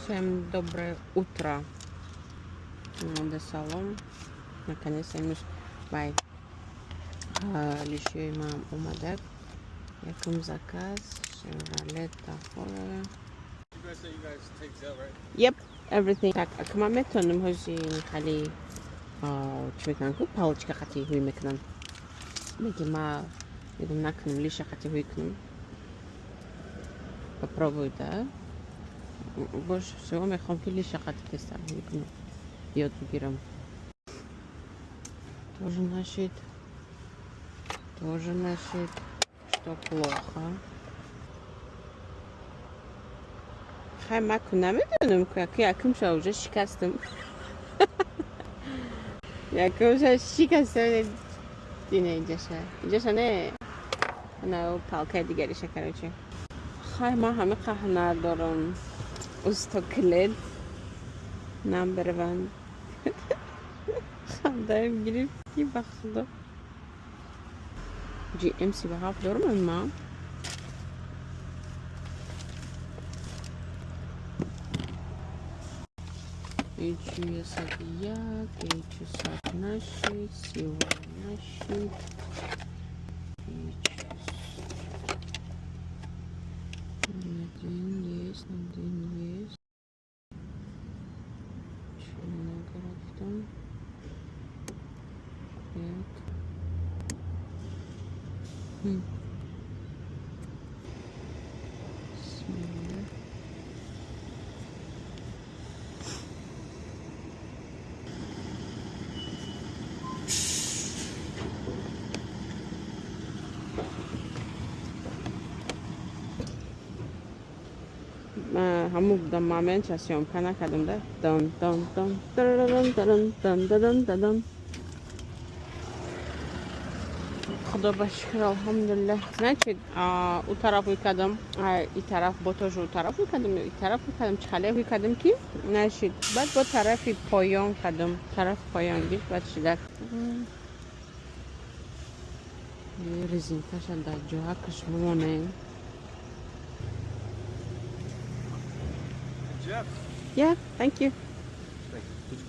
Всем доброе утро. Да, салом. Наконец-то имрӯз бай лишёи ман омадак. Якум заказ Chevrolet Tahoe. You guys say you guys take Zelle, right? Yep, everything. Так, а ма метавонам ҳози хали чӣ мекунам ку, палочка қати ҳуй мекунам. Меги ма мегум, накунам, лиша қати ҳуй кунам. Попробуй, да? Больше всего мехоҳам, ки лиша қати тезтар ҳуй кунам. Ёд бигирам. Тоже нашид. Тоже нашид. Что плохо. Хай, ма ку намедонам, ку якумша уже шикастам. Якумша шикастам. Дине инҷаша. Инҷаша не. На, палкаи дигариша, короче. Хай, ман ҳама ҳунар дорам. Устокилед. Number one. Хандаем гирифт, ки ба худо. GM 37 дорам ман. Ичу 101, ичу сад нашид, сива нашид. Ичу один есть, один есть. Чё награфтам? Як. Бисмилла. Ҳамун момент ша съёмка накардам, да, дон дон дон дараран даран дан дадан дадан. Худо ба шукр, алҳамдулиллаҳ. Значит, у тараф ҳуй кардам, и тараф бо тоже у тараф ҳуй кардам, и тараф ҳуй кардам, чихале ҳуй кардам, ки нашид. Баъд бо тарафи поён кардам, тарафи поён гирифт, баъд шидак. Резинкаша дар ҷоҳакаш бимонем. Good job. Yeah, thank you. Thank you. Did you